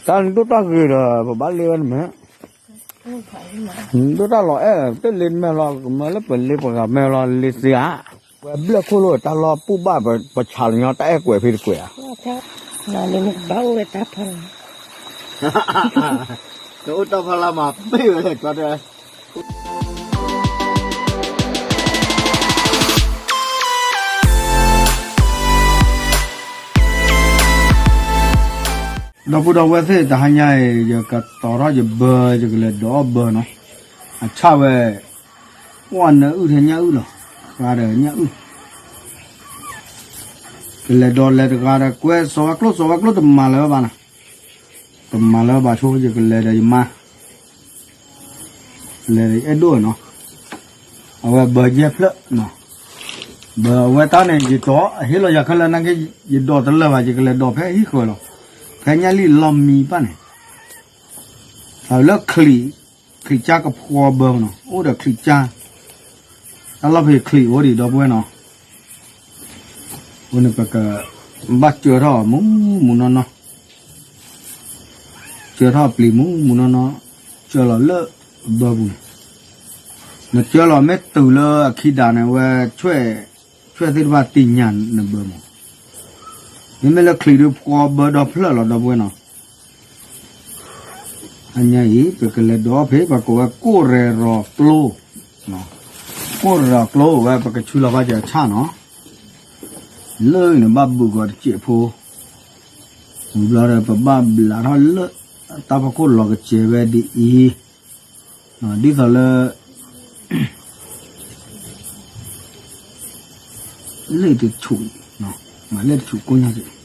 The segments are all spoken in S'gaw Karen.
တၢ်နဒိၣ်တၢ်ဂ့ၤဒီး ပဘၣ်လ့ဝဲတမ့ၢ်, နဒိၣ်တၢ်လီၤအဲၣ် တလ့တမ့ၢ်လီၤ ကမၢလၢပလ့ပဂၤမ့ၢ်လီၤ လ့သ့ဧါ, ဝဲဘျၢၣ်ခိၣ်လိာ် တၢ်လီၢ်ပူၣ်ဘၣ် ပဆးလီၤညီ တၢ်အဲၣ်ကွဲးဖဲတကွဲးဧါ, ဘၣ်အိၣ်ဝဲတၢ်ဖီလာ်, တအိၣ်တၢ်ဖီလာ်မး ပ့ၢ်ဝဲလၢကီတဲ ဒီပုၢ်ဒီဝဲၢ်သ့ၣ် တဟါညါအံၤ ယကတီၤထီၣ်ယဘၢ ယကလဲၤဒိးအီၣ်ဘၢနီၤ, အဆၣ်ဝဲ, ကွၢ်နၢအုၣ်ထဲညၣ်အုၣ်လီၤ, ဃါဒီးညၣ်အုၣ်, ကလဲၤဒိးလဲၤတဂၤဒီး ကွဲစီၤဝဲကျိၣ် စီၤဝဲကျိၣ်တမၤလၢၤဘၣ်နီၤ, တမၤလၢၤဘၣ်ဆိ ယကလဲၤဒီးယမါ လဲၤဒီးယအဲၣ်ဒိၣ်နီၤ, အဝဲဘၢယဲၢ်ဖျၢၣ်နီၤ, ဘၢအဝဲတၢ်န့ၣ် ယတီၤ အဟ့ၣ်လီၤယၤခဲလၢာ်နာ်က့ ယဒိးတလၢာ်ဘၣ် ယကလဲၤဒိးဖဲဟံၣ်ဃၢၤလီၤ, ဖဲညၣ်လံၣ်လီၢ်မံပၣ်န့ၣ်, အလၢချံး, ချံးကၠါကဖှီဘၢနီၤ အိၣ်ဒီးချံးကၠါ, တၢ်လီၢ်ဖဲချံးအိၣ်ဒံးဒီပုၢ်ဝဲၢ်နီၤ, အဃိန့ၣ်ပက ဘၣ်ကၢထီၣ်မူမူနီၢ်နီၢ် ကၢထီၣ်ပျံၤမူမူနီၢ်နီၢ်, ကၢလီၤလၢဘၢပူၤန့ၣ်, နကၢလီၤမ့ၢ်တုၤလၢအခံဒၣ်န့ၣ်ဝဲ, ဆွဲသ့ၣ်တဖၣ်တံၢ်ညၣ်နဘၢမး, မ့မ့ၢ်လၢချံးဒုးဖှီဘၢဒီဖျၢၣ်လီၤဒီပုၢ်ဝဲၢ်နီၤ, အညါအံၤ ပကလဲၤဒိးဖဲ ပကိးဝဲကိၣ်ရဲၣ်ရီၤကျိ, ကိၣ်ရဲၣ်ရီၤကျိဝဲ ပကဆူလီၤဘၣ်ကဆၣ်နီၤ, လၢန့ၣ်ဘၣ်ဘုးကီးတစဲးဖိ, ဝံၤဘျီဒီး ပဘၣ်ဘျးထီၣ်လၢ တၢ်ဖီခိၣ်လီၤကစဲးဝဲဒ်အံၤ, ဒ်သိးလၢ လ့ၣ်တဆူၣ်, မၤလ့ၣ်တဆူၣ်ကိၣ်ညါက့ၤ,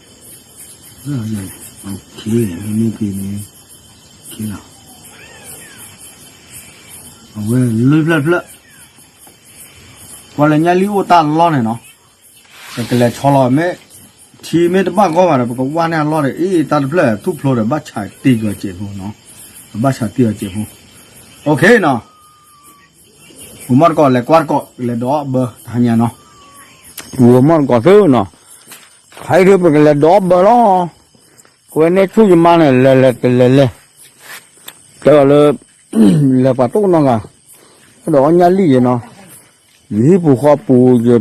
မ့မ့ၢ်က့ၤန့ၣ်, အဝဲလွံၢ်ဖျၢၣ်ဖျၢၣ်, ကွၢ်လၢညၣ်လံၣ်အိၣ်တၢ်လီၢ်န့ၣ်နီၤ, ပကလဲၤဆီလီၤမ့ၢ်, ထံမ့ၢ်တဘၣ်ဂီၢ်ဘၣ်ဒီး ပကဝၢ်န့ၢ်အလီၢ်ဒီး အ့ၣ် တၢ်တဖျၢၣ်ထူၣ်ဖျိဒီး ဘၣ်ဆးတံၢ်ကီးစဲးဖိနီၤ, ပဘၣ်ဆးတံၢ်အီၤစဲးဖိ, အိၣ်ခ့နီၤ ဂီၤမီၢ်တကိး လဲၤကွၢ်တကိး လဲၤဒိးအီၣ်ဘၢတဟါညါနီၤ, ဂီၤမီၢ်တကိးသ့နီၤ, ဟဲဒုးပကလဲၤဒိးအီၣ်ဘၢလီၤ, ကွဲန့ၢ်ဆူၣ်ယမါန့ၣ် လဲၤလဲၤတလဲၤလဲၤ, တဲအီၤလၢ, လဲၤပှၤတိၢ်နီတဂၤ, အဲၣ်ဒိးအီၣ်ညၣ်လံၣ်ယဲနီၤ, ယဟံၣ်ပူၤဃီပူၤ,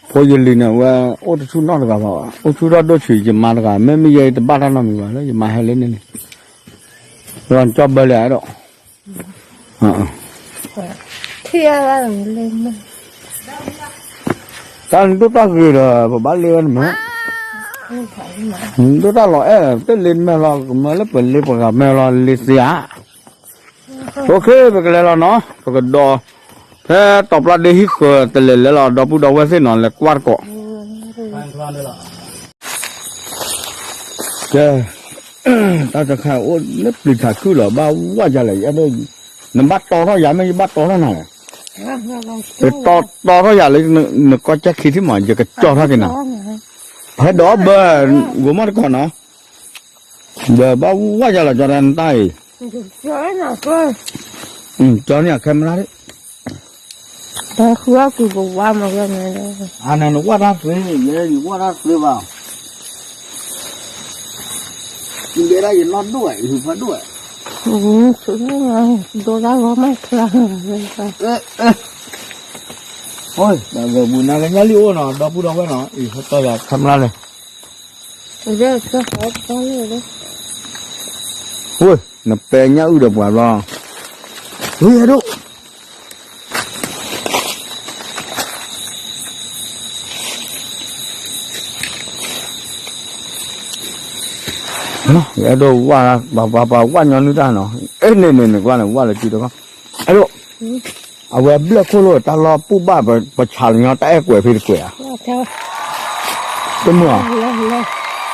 ဖိယလံၤန့ၣ် အဝဲအိၣ်တဆူၣ်နီတဂၤဘၣ်, အိၣ်ဆူၣ်ထီၣ်ဒိၣ်ဆံး ယမါတဂၤ, မ့မ့ၢ်ယဲတဘၣ်တၢ်နီတမံၤဘၣ်လၢယမါဟဲလၢန့ၣ်န့ၣ်, လီၤကၠီဘၢလံအဲၣ်ဒိး တၢ်နဒိၣ်တၢ်ဂ့ၤဒီး ပဘၣ်လ့ဝဲတမ့ၢ်, နဒိၣ်တၢ်လီၤအဲၣ် တလ့တမ့ၢ်လီၤ ကမၢလၢပလ့ပဂၤမ့ၢ်လီၤ လ့သ့ဧါ, အိၣ်ခ့ ပကလဲၤလီၤနီၤ ပကဒီး ဖဲတီၤပျၢ်ဒ့ဟံၣ်ဃၢၤတလဲၤလဲၤလီၤ ဒီပုၢ်ဒီဝဲၢ်သ့ၣ်နီၤ လဲၤကွၢ်တကိး ကဲ, တၢ်တခါအိၣ်လၢပျံၤထးခုၣ်လီၤ ဘၣ်ဝဲယၤလဲၣ်, နဘၣ်တီထီၣ်ယၤမ့ၢ်ယဘၣ်တီထီၣ်နၤလဲၣ်, ပတီတီထီၣ်ယၤလၢနကီၢ်ကၠၢ်ခံထံၣ်မး ယကကၠီထီၣ်က့ၤနၤ, ဖဲဒီးဘၢ ဂိၤမီၢ်တကိးနီၤ, ဒီးဘၣ်ဝဲယၤလီၤ ကၠီတၢ်နတၢ်အံၤ, ကၠီန့ၣ်အခဲမလါ တၢ်ဃုအီၣ်ကွံာ်ပဝါမး, အန့ၣ်နဝၣ်တၢ်သ့, ယဲယဝၣ်တၢ်သ့ဘၣ်, ယလဲဒၣ်ယနီၢ်ဒိၣ်ဝဲ ယဟူးဖးဒိၣ်ဝဲ, ဒိၣ်တၢ်ဂီၤမးချါ, တၢ်ဂီၤပူၤနၤကညါလံအိၣ်နီၤ ဒီပုၢ်ဒီဝဲၢ်နီၤ, အံၤဟဲတီၢ်ယၤခဲမလါလဲၣ် ဝ့ၢ် နပဲညၣ်အုၣ်ဒီးပှၤဘျီ, ဝ့ၢ်အဲၣ်ဒိၣ်, အဲၣ်ဒိၣ်ဝၣ်, ပှၤပှၤဝၣ်ညီနုၢ်တၢ်နီၤ, အဲၣ်န့ၣ်န့ၣ်န့ၣ် ကွၢ်န့ၣ် ဝၣ်လၢစုတခီ, အဲၣ်ဒိၣ် အဝဲဘျၢၣ်ခိၣ်လိာ်တၢ်လီၢ်ပူၣ်ဘၣ် ပဆးလီၤညီတၢ်အဲၣ်ကွဲးဖဲတကွဲးဧါ, တမုာ်ဧါ,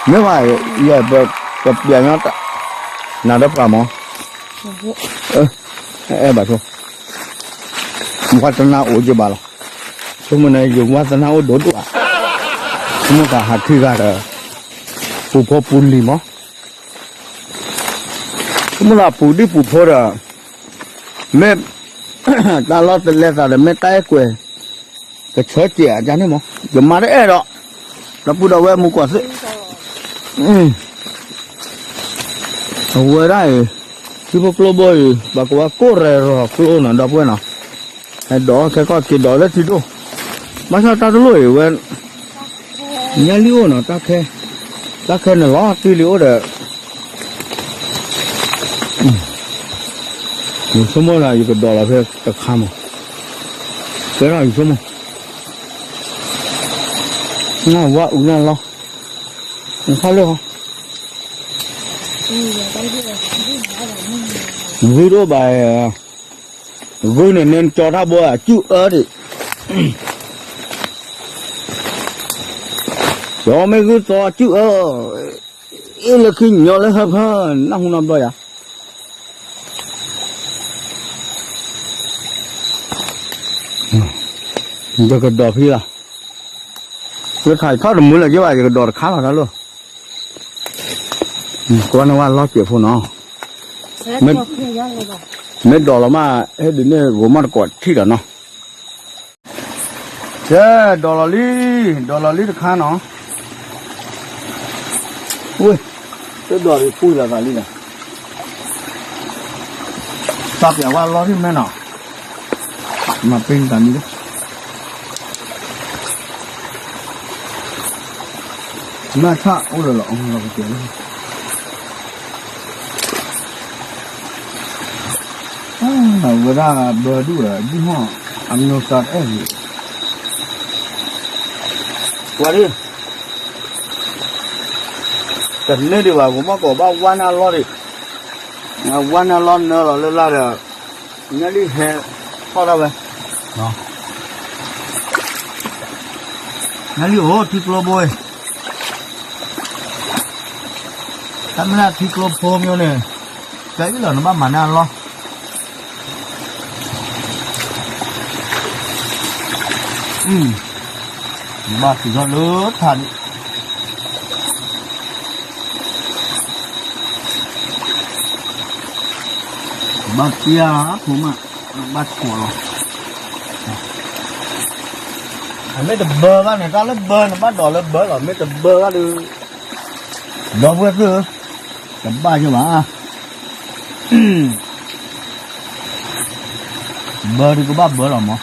မ့ၢ်ဘၣ်, ယဲ ပပျဲညီတၢ်, နၤဒီးပှၤမၢ်, အဲၣ်ဘၣ်ဆိ, ဝါသနာအိၣ်က့ၤဘၣ်လီၤ, ဆိကမိၣ်န့ၣ် ယဝါသနာအိၣ်ဒိၣ်ဒိၣ်ဧါ, ဆိကမိၣ်သးဟးထံဂၤဒီး, ပူၤဖိပူၤလံၤမၢ် ဆိကမိၣ်လၢပူၤဒံၣ်ပူၤဖိဒီး, မ့ၢ်, တၢ်လီၢ်တလဲၤသးဒီး မ့ၢ်တၢ်အဲၣ်ကွဲး, ကဆၢစဲးအကါန့ၣ်မၢ်, ယမါတအဲၣ်ဒီး, ဒီပုၢ်ဒီဝဲၢ်မူၤကွီၢ်သ့ၣ်, အဝဲဒၣ်အံၤ ထံဖိကျိဘိအံၤ ပှၤကိးဝဲကိၣ်ရဲၣ်ရီၤကျိနီၤ ဒီပုၢ်ဝဲၢ်နီၤ, ဟဲဒိးခဲကီၢ်က့ၤဒိးလၢထံဒိၣ်, ဘၣ်ဆၣ်တၢ်တလိၣ်အံၤဝဲ, ညၣ်လံၣ်အိၣ်နီၤ, တၢ်ခဲန့ၣ်လီၤတံၢ်လံအိၣ်ဒီး, ယဆိကမိၣ်လၢယကဒိးလီၤဖဲတခါမး, ကဲထီၣ်ယဆိကမိၣ်, နဝါအူနၢ်လီၤ, နခီလၢဟီ ဂုၢ်တအိၣ်ဘၣ်, ဂုၢ်န့ၣ် နကၠီတၢ်ဘိအစုၣ်အၢဒံး, ကၠီမ့ၢ်ဂုၢ်သီအစုၣ်အၢ, အ့ၣ်လၢခံညီလၢဟၢဖၢ, နၢ်ဟူနီတဘျီယၤ, ယကဒိးဖဲလီၤ, ယခါယထီၣ်တမုာ်လၢၤက့ဘၣ် ယကဒိးတခါလီၤတၢ်လီၤ ကွၢ်န့ၢ်ဝဲလီၤစဲးဖိနီၤ, မ့ၢ်ဒိးလီၤမး, ဟဲဒုးန့ၢ်ဂိၤမီၣ်တကိးထံၣ်ဒီးနီၤ, ကဲ, ဒိးလီၤလံ, ဒိးလီၤလံတခါနီၤ, ဝ့ၢ်, တဒိးဒံးပူၤလီၤသးလံနီၤ, သးပျးဝဲလီၤဒံးမ့ၢ်နီၤ, မၤပ့ၤတၢ်မံၤလၢ မ့ၢ်ထၣ်အိၣ်လၢလီၤအီၤလီၤကတၢၢ်လၢ ဝဲဒၣ်ဘၢဒူၣ်ဒီး ဒ်ဟီၣ်အမျိုးသားတအဲၣ်ဂ့ၤ, ဝဲဒၣ်, တန့ၢ်ဒံးဘၣ် ဂိၤမီၣ်ကိးဘၣ်ဝါနၢ်လီၤဒံး, ဝါနၢ်လီၤနၢလီၤလၢလၢ်ဒီး, ညၣ်လံၣ်ဟဲထီၣ်ဒၣ်ဝဲ, ညၣ်လံၣ်အိၣ်ထံကျိဘိအံၤ တၢ်မ့ၢ်ဒၣ်ထံကျိဖိမ့ၢ်န့ၣ်, ကဲအံၤလီၤ နဘၣ်မၤန့ၢ်အလီၢ်, ဘၣ်တုၤထီၣ်လၢထးဒံး, ဘၣ်ပျၢ်ဖိမး, ဘၣ်ကွီၢ်လီၤ, အမ့ၢ်တဘၢဘၣ်န့ၣ် တၢ်လၢဘၢန့ၣ် ဘၣ်ဒိးလၢဘၢလီၤ မ့ၢ်တဘၢဘၣ်ဒီး, ဒီပုၢ်ဝဲၢ်သ့ၣ်ဧၢ, တဘၣ်ယဘၣ်, ဘၢဒုးကဘၣ်ဘၢလီၤမး,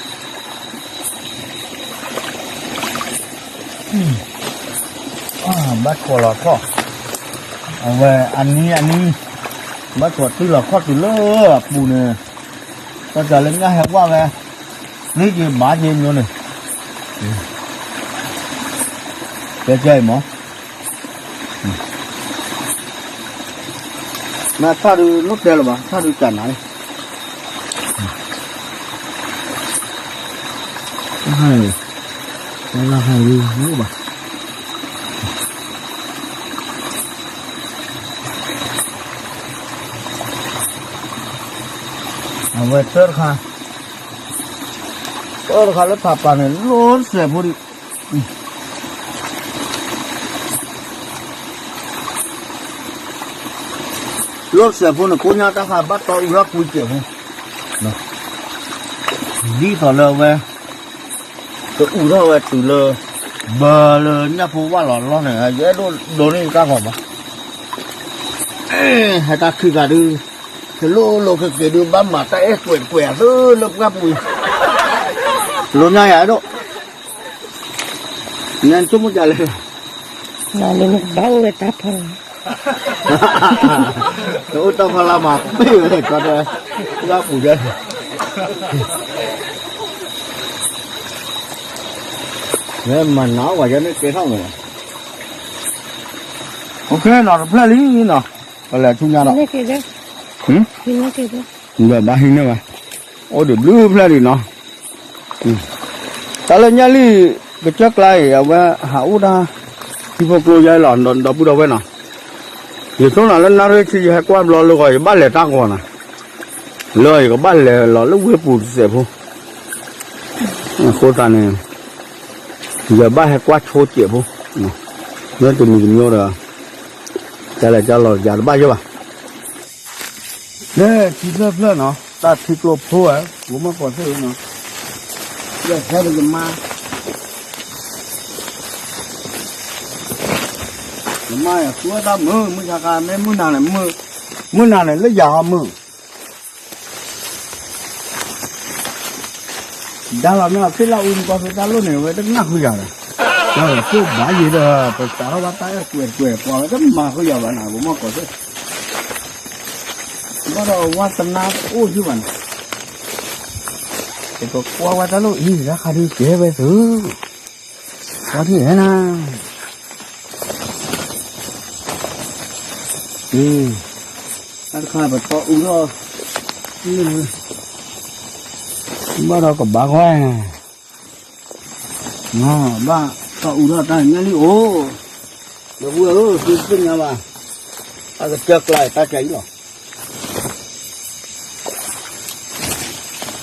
ဘၣ်ကွီၢ်လီၤခီၣ်, အဝဲအနံၤအနံၤ, ဘၣ်ကွီၢ်တုၤလီၤခီၣ်တုၤလၢအပူၤန့ၣ်, တၢ်လၢညၣ်ဟဲဝါဝဲ, သ့က့ၤဘၣ်က့ၤညိန့ၣ်, ကဲကဲအံၤမး မ့ၢ်ထၣ်ဒုးလိၣ်တဲလၢၤဘၣ် ထၣ်ဒုးကနၤန့ၣ်, တၢ်ဟါန့ၣ်, တၢ်လၢဟါန့ၣ်, အဝဲသၢတခါ, သၢတခါလၢဖးပာ်န့ၣ် လိၣ်စဲးဖိဒံး လိၣ်စဲးဖိန့ၣ် ကိညါတၢ်ဃးဘၣ်တီအူထီၣ်ကွံစဲးဖိ, ဒ်သိးလၢအဝဲ, ကအူထီၣ်ဝဲတုၤလၢ, ဘၢလၢညၣ်ဖိဝၣ်လီၤလီၤန့ၣ် ယအဲၣ်ဒိးဒိးန့ၢ်တၢ်ဂီၤဘၣ်, ဟဲတၢ်ခံဂၤဒုး, တလိၣ်လိၣ်ကက့ၤဒုးဘၣ်မၤတၢ်အဲၣ်ကွဲးကွဲးအသိလၢပှၢ်ပူၤ, လိၣ်ညါယၤအဲၣ်ဒိး နဆိကမိၣ်ဒ်လဲၣ်, နဘၣ်အိၣ်ဝဲတၢ်ဖီလာ်, တအိၣ်တၢ်ဖီလာ်မၤပ့ၢ်ဝဲလဲၣ် ကီတဲ, လၢပူၤယဲ, မၤနၤဝဲယဲန့ၣ်ကဲထီၣ်မး, အိၣ်ခ့နီၤ တဖျၢၣ်လံနီၤ, ပလဲၤဆူညါဒီး, ဘၣ်ဟံးန့ၢ်ဝဲ, အိၣ်ဒံးဘျုးဖျၢၣ်လံနီၤ တၢ်လၢညၣ်လံၣ်ကစၢၢ်ကျါအံၤ အဝဲဟးအိၣ်တၢ် ထံဖိကျိယဲလီၤ ဒီပုၢ်ဒီဝဲၢ်နီၤ, ယဆိနီၤလၢနၣ်ရံၣ်ဆံယဟဲကွၢ်ဘျီလၢဂီၤ ယဘၣ်လဲၤတၢ်ဂီၤနီၤ, လၢယကဘၣ်လဲၤလီၤလၢဝ့ၢ်ပူၤတစဲးဖိ, အဃိသတးန့ၣ် ယဘၣ်ဟဲကွၢ်ဆိစဲးဖိ, လၢတမံၤတမံၤဒီး ကလဲၤကလီၤယၤတဘၣ်ယဲဘၣ် လၢထံဖျၢၣ်ဖျၢၣ်နီၤ တၢ်ထံကျိဖိဧါ ဝိမၢ်ကီၢ်သ့ၣ်နီၤ, ယဟဲဒီးယမါ, ယမါယသူဝဲတၢ်မုာ် မုၢ်ဆါခါ မ့ၢ်မုၢ်နၤန့ၣ်မုာ်, မုၢ်နၤန့ၣ်လၢယၤဟီမုၢ် ဒါလီၤမ့ၢ်အီၤ ဖ့လၢအူမကီၢ်ဖဲတၢ်လိၣ်န့ၣ် ဝဲတနၢ်ဃုယၤဒီး ဒီးကျိၣ်ဘၣ်ယံၤဒီး ပစးထီၣ်ဘၣ်တၢ်အဲၣ်ကွဲးကွဲး ပှၤဝဲတမၤဃုယၤဘၣ်နၤ ပမီၢ်ကီၢ်သ့ၣ် ဘၣ်ဒီးဝါသနာအိၣ်ယုၢ်ဘၣ်နၤ ပကကွၢ်ဝဲတၢ်လိၣ်အံၤ တၢ်ခါဒုးကဲဝဲသု ကွၢ်ထံၣ်ဟဲနၤ တၢ်တခါပတီအူထီၣ် ဘၣ်ဒီးကဘၣ်ကွၢ် ဘၣ်တီအူထီၣ်တၢ်ညါလံအိၣ် ဒီပုၢ်ဝဲၢ်ဧၢ သုသ့ၣ်ညါဘၣ် အကစၢ်ကျါတၢ်ကျါအံၤလီၤ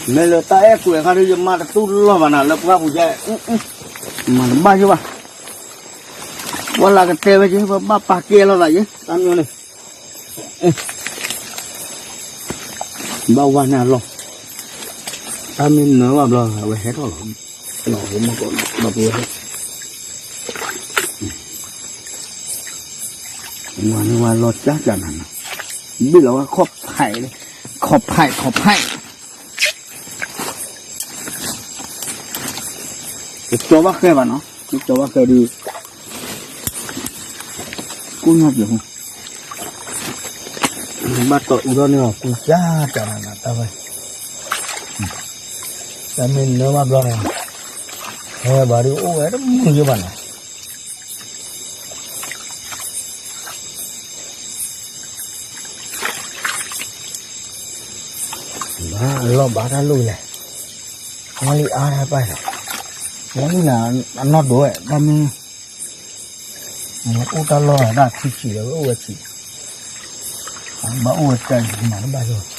မ့ၢ်လၢတၢ်အဲၣ်ကွဲးအခါဒုး ယမၤတတူၢ်လိာ်ဘၣ်နၤ လၢပှၢ်ပူၤယဲ မၤတဘၣ်ယိၣ်ဘၣ် ပှၤလၢကတဲဝဲက့ၤ ပဘၣ်ပာ်ကဲလိာ်သးယဲ တၢ်မ့ၢ်န့ၣ် ဘၣ်ဝါန့ၢ်အလီၢ် တၢ်မ့ၢ်နၢဘၣ်ဘျီ အဝဲဟဲထီၣ်လီၤ လီၤမီၢ်ကီၢ်ဒီပုၢ်ဝဲၢ် ဝါန့ၢ်ဝါလီၤကၢ်ကၢ်နၤနၤ ဘ့ၣ်လီၤဝဲခီၣ်ဖး ခီၣ်ဖး ခီၣ်ဖး တကၠီဘၣ်ဃဲဘၣ်နီၤ တကၠီဘၣ်ဃဲဒုး ကိၣ်ညါပျီၤ ဘၣ်တီအူထီၣ်န့ၢ်အီၤ ကူစၢ်တၢ်နၤနၤတၢ်ဝဲ တၢ်မ့ၢ်နၢဘၣ်ဘျီန့ၣ် ဟဲဘၣ်ဒုးအိၣ်ဝဲတမုာ်ယိဘၣ်နီၤ ဘၣ်အလီၢ်ဘၣ်တၢ်လိၣ်လဲၣ် မ့ၢ်လံအါတၢ်ပၢ်လီၤ မ့ၢ်လံနၤ အနီၢ်ဒိးဝဲ တၢ်မ့ၢ် အိၣ်တၢ်လီၢ်ဒၣ်ထံဆံးဒီး ဝဲအိၣ်ဝဲဆံး ဘၣ်အိၣ်ဝဲတၢ်မၤတဘၣ်ယိၣ်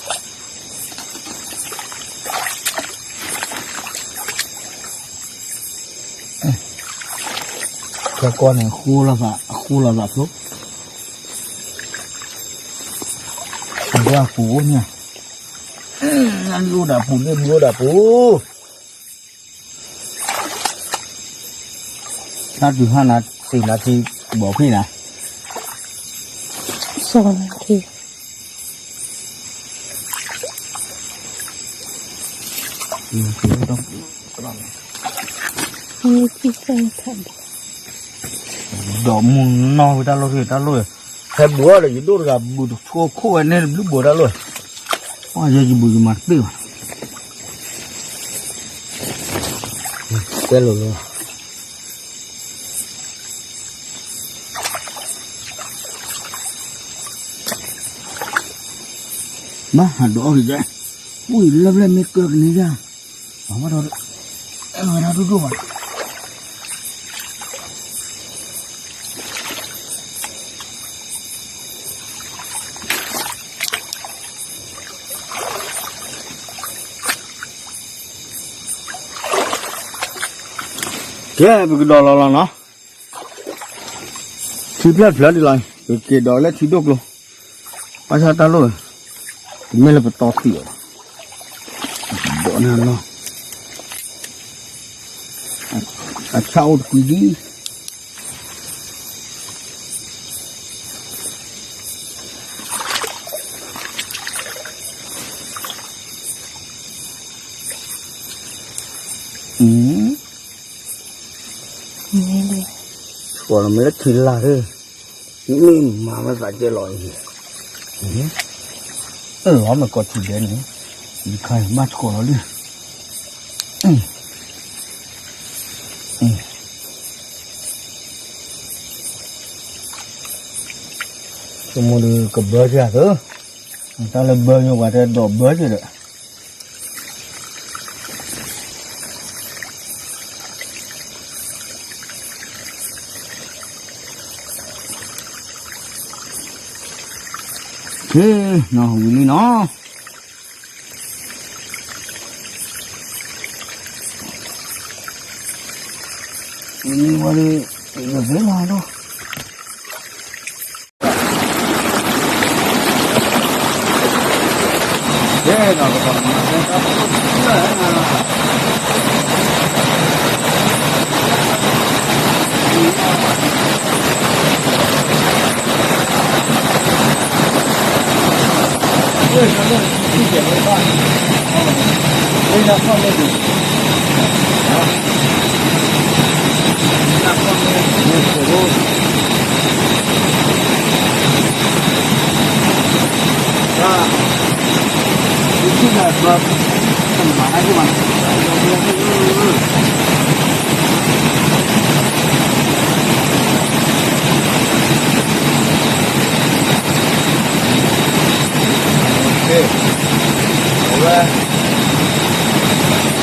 ခဲကီန့ၣ် အဃိလီၤသးဖျိ အဝဲအပူၤအိၣ်န့ၣ် လၢအိၣ်ဒၣ်ပူၤန့ၣ် ဘုအိၣ်ဒၣ်ပူၤ တၢ်တုၤဟါနၤ သ့ၣ်နၤထံဘီၣ်ဖံးနၤ စီၤနၤထံ ဒီးမုၢ်နီၢ်ဝဲတၢ်လိၣ်တၢ်လိၣ် ဟဲဘုၣ်အီၤဒီး ယဒိၣ်တဂၤဘုၣ်တဆိခိၣ်ဝဲန့ၣ် တဘျုးဘိးတၢ်လိၣ် ပှၤယဲယဘုၣ်ယမၤတပ့ၢ်ဘၣ် ကွဲလိာ်လိာ် ဘၣ်ဟးဒိးအီၣ်က့ၤယဲ အိၣ်အံၤလၢပျဲၢ်မ့ၢ်ကၢကန့ၢ်ယၤ အဝဲဒီး အဲၣ်ဝဲဒၣ်ဒိၣ်ဒိၣ်ဘၣ် ကဲ ပကဒီးလီၤလီၤနီၤ ထံဖျၢၣ်တဖျၢၣ်ဒ်လီၤ ပက့ၤဒီးလၢထံဒိၣ်ကျိ ဘၣ်ဆၣ်တၢ်လိၣ် တမ့ၢ်လၢပတီသံးအီၤဘၣ် ဒီးန့ၣ်လီၤ အဆၣ်အိၣ်တကွံဒံ အ မ့ၢ်လၢထံလာ် မ့ၢ်မၤဝဲသးကဲလီၤအံၤ အၢ အီၣ်မ့ၢ်ကီၢ်ထံဒဲးန့ၣ် ယခါဘၣ်ဆှီလီၤလံ ဆိကမိၣ်ဒီးကဘၢက့ၤအသး တၢ်လၢဘၢညိပှၤတဲဒီးဘၢက့ၤဒီး ကဲ နီၢ်ဝံၤလံနီၤ ဝံၤလံဝဲလံ ယသ့လီၤဒိၣ် ကဲ ဒီးပကမၤကဲတၢ် ကဲ အဝဲ လၢကသံၣ်တၢ်လိၣ်သးမး, သနာ်က့ဒီး ဘၣ်လၢတဒီဒီးဘၣ်ဝဲန့ၣ်, ဘၣ်လၢတဒီဒီးဘၣ်ဝဲန့ၣ်, ဘၣ်လၢဘၣ်ကီၢ်ဒိလၢ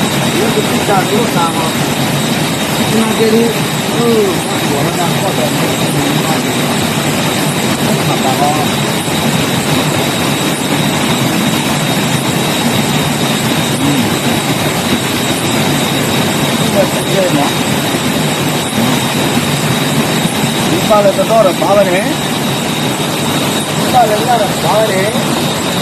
မ့ၢ်သ့ၣ်ယၤ, ဘၣ်ဘၣ်, ဘၣ်ပူၤထံၣ်တံၢ်လၢဒီး ဘၣ်ဝဲကီၢ်ဒၣ်, အိၣ်ဘျဲလၢတၢ်ဘၣ်န့ၣ်, လၢ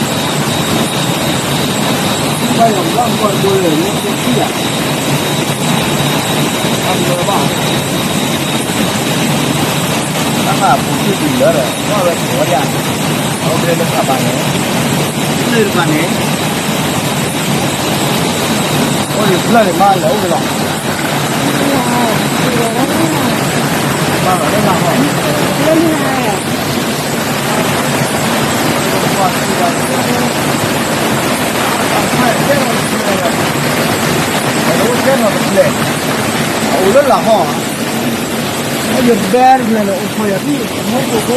တၢ်ဘၣ်န့ၣ် အိၣ်န့ၣ်ဖျၢၣ်န့ၣ်မးလၢအိၣ်လီၤ, မးလီၤလၢနၤဟီ, အိၣ်လၢလၢဟီ, ယဘဲတဖျဲးန့ၣ် အိၣ်ဖီယၤဒ်မူကီၢ်ဖိ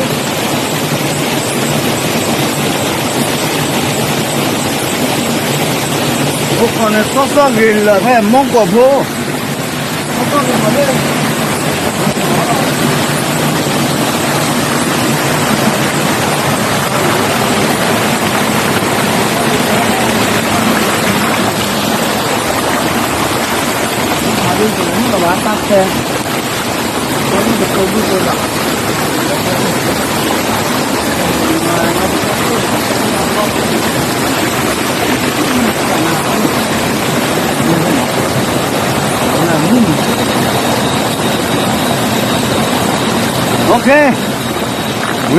အိၣ်ခီန့ၣ် စီစီဂ့ၤလၢာ်ဖဲမူကီၢ်ဖိ, ဝံၤလံ ဝံၤလံ ဒီပုၢ်ဝဲၢ်သ့ၣ်နီ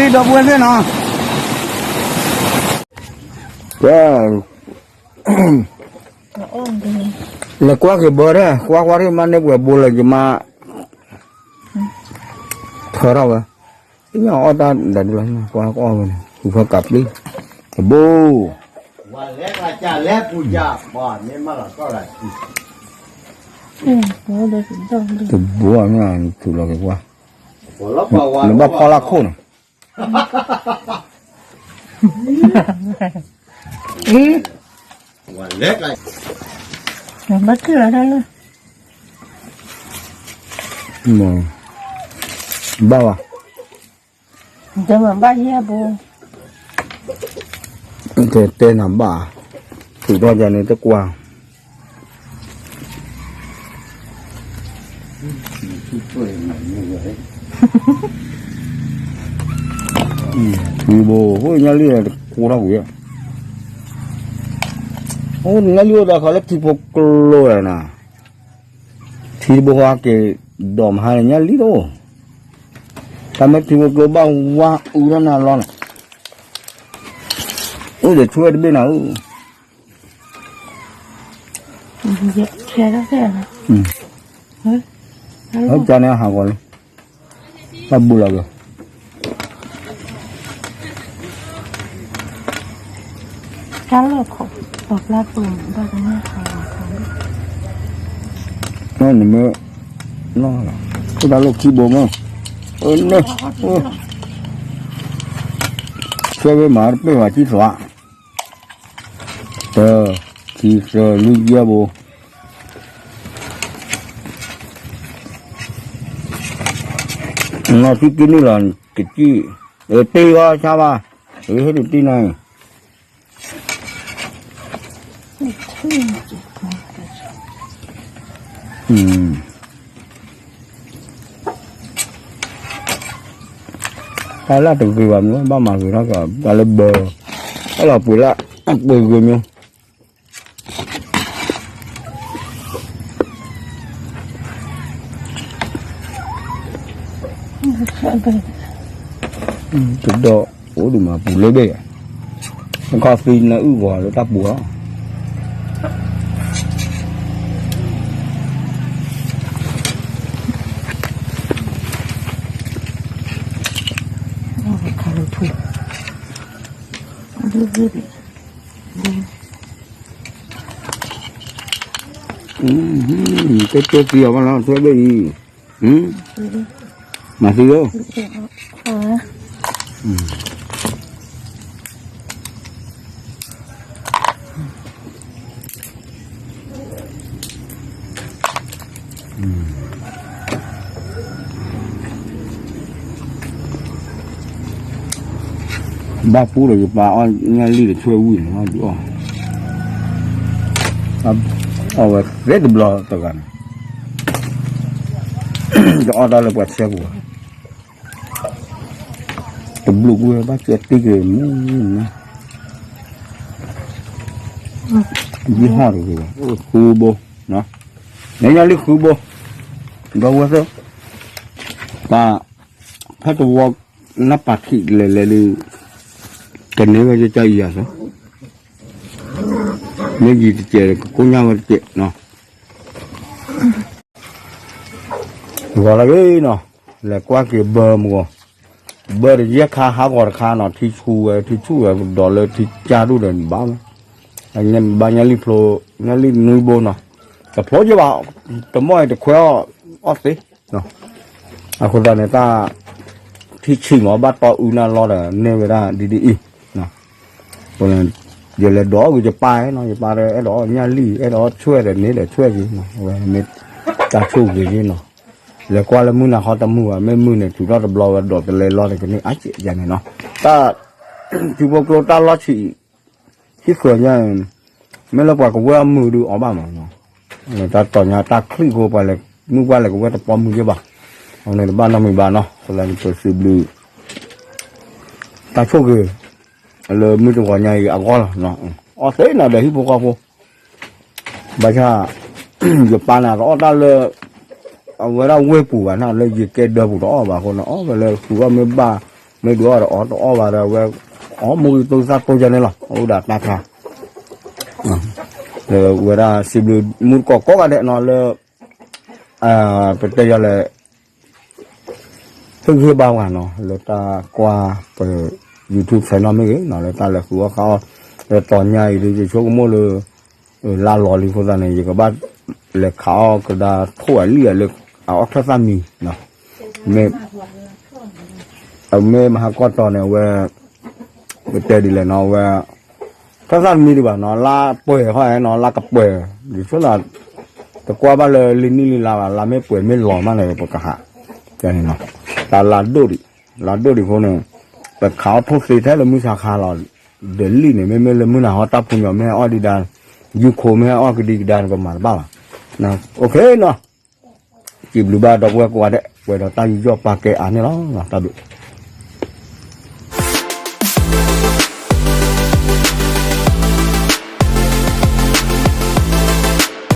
ၤ, ကဲ လဲၤကွၢ်က့ၤဘၢဒၣ် ကွၢ်ကွၢ်ရ့ၣ်မးန့ၢ်ပှဲၤဘိလၢယမါ ထၢထီၣ်ဝဲ, သ့ၣ်ညါအီၣ်တၢ်ဒၣ်ဒ်လီၤ ကွၢ်ကွၢ်ဝဲန့ၣ် ဟူးဖၢကးပျံၤ, တဘိ, တဘိမ့ၢ်ထူလီၤက့ၤကွၢ်, နဘၣ်ဖီလာ်ခိၣ်န့ၣ် အံၤ, ဘၣ်ထံၣ်လီၤတၢ်လၢ, ဘၣ်ဘၣ်, တဲမၤဘၣ်ယဲၢ်ဘိ, တဲတဲနၤဘၣ်, ထုးထီၣ်ယၤန့ၣ်တကွၢ် ထံဘိ ဟိညါလံ တကိးထီၣ်ကွံာ်, အိၣ်ညါလံအိၣ်ဒီးခီလၢထံဖိကျိနၤ, ထံတဘိဟီက့ၤ ဒိးမဟါန့ၣ်ညါလံတအိၣ်, တၢ်မ့ၢ်ထံဖိကျိဘၣ်ဝါအုးထီၣ်နၤလီၤန့ၣ်, အိၣ်ဒီးဆွဲတဘ့ၣ်နၤဧၢ ကန့ၣ်ဟးဂီၤလံ, ဘၣ်ဘူးလီၤက့ၤ, တၢ်လီၢ်ခိး ပှၤပျၢ်ပူၤဘၣ်ကန့ၣ်ဟးဂီၤ, နမ့ၢ်, တၢ်လီၢ်ခံဘိမ့ၢ်, န့ၣ်, ဆွဲဝဲမၤတပ့ၢ်ဝဲကံသွး တၢ, ခံသၢလွံၢ်ယဲၢ်ဘိ, နီၢ်ထံကံနုာ်လီၤ ကစံၣ်, တ့ဂီၤဆါဘၣ်, ဟဲဒုးတ့နီၤအံၤ, တၢ်လၢတဂ့ၤဘၣ်မ့ၢ် ဘၣ်မၤဂ့ၤထီၣ်က့ၤ တၢ်လၢဘၢ, တၢ်လီၤပှ့ၤလၢ ပှ့ၤဂ့ၤမ့ၢ် တဒီး အိၣ်ဒုးမၤပူၤလၢဘ့ၣ်ယါ, ခီသံနအုၣ်ဂီၤလၢတၢ်ပူၤလီၤ. တဲတဲသံအီၤဘၣ်လီၤ ထွဲဘၣ်အံၤ, မၤသံဧၢ. ဘၣ်ပူဒီးယပၢ်အီၣ်ညၣ်လံၣ်ဒီးဆွဲဝံၣ်န့ၣ်, အီၣ်ဝဲသ့တဘျီတဂၤန့ၣ်, ယအီၣ်တၢ်လၢပှၤဆဲပူၤ, တဘျုးကွံာ်ဘၣ်ကဲတ့ၢ်က့ၤမူ, ယဟီၣ်တဂ့ၤ, ဃုဘိ, ညၣ်လံၣ်ဃုဘိ, ဒီဝဲသ့ၣ်, ပှၤ ဖဲတဝီနၢ်ပာ်ထံးလဲၤလဲၤဒုး, ကန့ၢ်ဝဲကကအံၤယၤသၢ, မ့ၢ်ယံၤတစဲး ကကိညၢ်ဝဲတစဲးနီၤ, ဂီၤလၢဂ့ၤနီၤ, လဲၤကွၢ်က့ၤဘၢမဂီၤ, ဘၢတယဲၢ်ခါဟးဂီၤတခါနီၤ, ထံဆူၣ်ဝဲ ထံဆူၣ်ဝဲ ကဒီးလၢထံကၢ်ဒူၣ်ဒီးဘၣ်, ဘၣ်ညၣ်လံၣ်ဖျိ, ညၣ်လံၣ်နွံဘိနီၤ, တဖျိယဘၣ်, တမီၢ်အံၤတခွဲအီၣ်, အီၣ်သ့ အဃိသတးန့ၣ် တၢ်ထံဆံးမး ဘၣ်တီအုၣ်နၢ်လီၢ်ဒီး န့ၢ်ဝဲဒၣ်ဒ်ဒ်အံၤ, ယလဲၤဒိးအီၣ်ဂ့ၤယပၢ်နီၤ, ယပၢ်ဒီးအဲၣ်ဒိးအီၣ်ညၣ်လံၣ် အဲၣ်ဒိးအီၣ်ဆွဲဒီးန့ၣ်ဒီးဆွဲက့ၤ, အဝဲမ့ၢ်တၢ်ဆိၣ်ဂ့ၤက့ၤနီၤ, လဲၤကွၢ်လၢမုၢ်နၤခီတမုာ်ဘၣ်, မ့ၢ်မုၢ်န့ၣ် ထုးထီၣ်တဘျီဝဲဒိးတလဲလီၤတကန့ၢ်အါကဲးယၤန့ၣ်နီၤ, တၢ် ထံဖိကျိတၢ်လီၢ်ဆံး ဟံၣ်ဃၢၤညါ, မ့ၢ်လၢပှၤကဝဲၢ်အမုာ်ဒုးအီၣ်ဘၣ်မး, တၢ်တီၤညါတၢ်ချံၣ်ဖိပှၤလဲၤမုၢ်ပှၢ်လဲၤကဝဲၢ်တပီမုာ်ယဲၢ်ဘၣ်, အန့ၣ်တဘၣ်နီတမံၤဘၣ်နီၤ, လၢပစံးဘျုး တၢ်ဆိၣ်ဂ့ၤ လၢမုၢ်တဂီၤညါအံၤအဂီၢ်လီၤ, အီၣ်သ့နီၤဒီးဟံၣ်ဖိဃီဖိ ဘၣ်ဆၣ် ယပၢ်န့ၣ်တအီၣ်တၢ်လၢ အဝဲဒၣ်ဝ့ၢ်ပူၤဘၣ်န့ၣ် လၢယကဲဒၢပူၤတအီၣ်ဘၣ်အဃိန့ၣ် အီၣ်ဝဲလၢဃုအီၣ်မ့ၢ်ဘၣ်, မ့ၢ်ဒုးအီၣ်ဒီးအီၣ်တအီၣ်ဘၣ်ဒီး အဝဲ အီၣ်မူဂံၢ်သိသၣ်တိၢ်ယါန့ၣ်လီၤ, အအိၣ်ဒီးတၢ်ခါ လၢဝဲဒၣ်စံးဘျုးမုၢ်တကိးကိးဂၤဒဲးနီၤလၢ ပတဲယၤလဲၣ် ဟ့ၣ်ဂံၢ်ဘါဝဲနီၤ လၢတၢ်ကွၢ်ပ YouTube channel မ့ၢ်ဂ့ၤနီၤ လၢတၢ်လဲၤဃုအီၣ်ဃုအီၣ် လၢတီၤညါအံၤဒုး ယဆိကမိၣ်လၢ လါလီၤလံအဃိသတးန့ၣ် ယကဘၣ်လဲၤခးအီၣ်ကဒါထိၣ်အလံၣ်အလၢ အအီၣ်ချၢၣ်သၣ်မံၤနီၤ မ့ၢ် အမ့ၢ်မဟါကီၢ်တီၤန့ၣ် အဝဲ ပတဲဒ်လဲၣ်နီၤ အဝဲ ချၢၣ်သၣ်တမံၤဒံးဘၣ်နီၤ လါပှဲၤဃီနီၤ လါကပှဲၤ ယဆိလၢ တကွၢ်ဘၣ်လၢလံနံၣ်လံလါဘၣ် လါမ့ၢ်ပှဲၤမ့ၢ်လီၤမးန့ၣ် ပကဟး တၢ်လါဒိၣ်ဒံး လါဒိၣ်ဒံးအဃိန့ၣ် ပခးအီၣ်ထိၣ်သ့ထဲလၢမုၢ်ဆါခါလီၤ ဒီးလံၣ်န့ၣ် မ့မ့ၢ်လၢမုၢ်နၤဟီတၢ်ဖိညီမ့ၢ်ဟဲအီၣ်ဒံးဒါ ယူခိၣ်မ့ၢ်ဟဲအီၣ်ကဒံကဒါန့ၣ် ပမၤတဘၣ်ဘၣ် အိၣ်ခ့နီၤ စံးဘျုးဘၣ်ဒီပုၢ်ဝဲၢ်ကိးဂၤဒဲး ပှဲၤဒီးတၢ်ယူးယီၣ်ပာ်ကဲအါန့ၣ်လီၤ တၢ်ဘျုး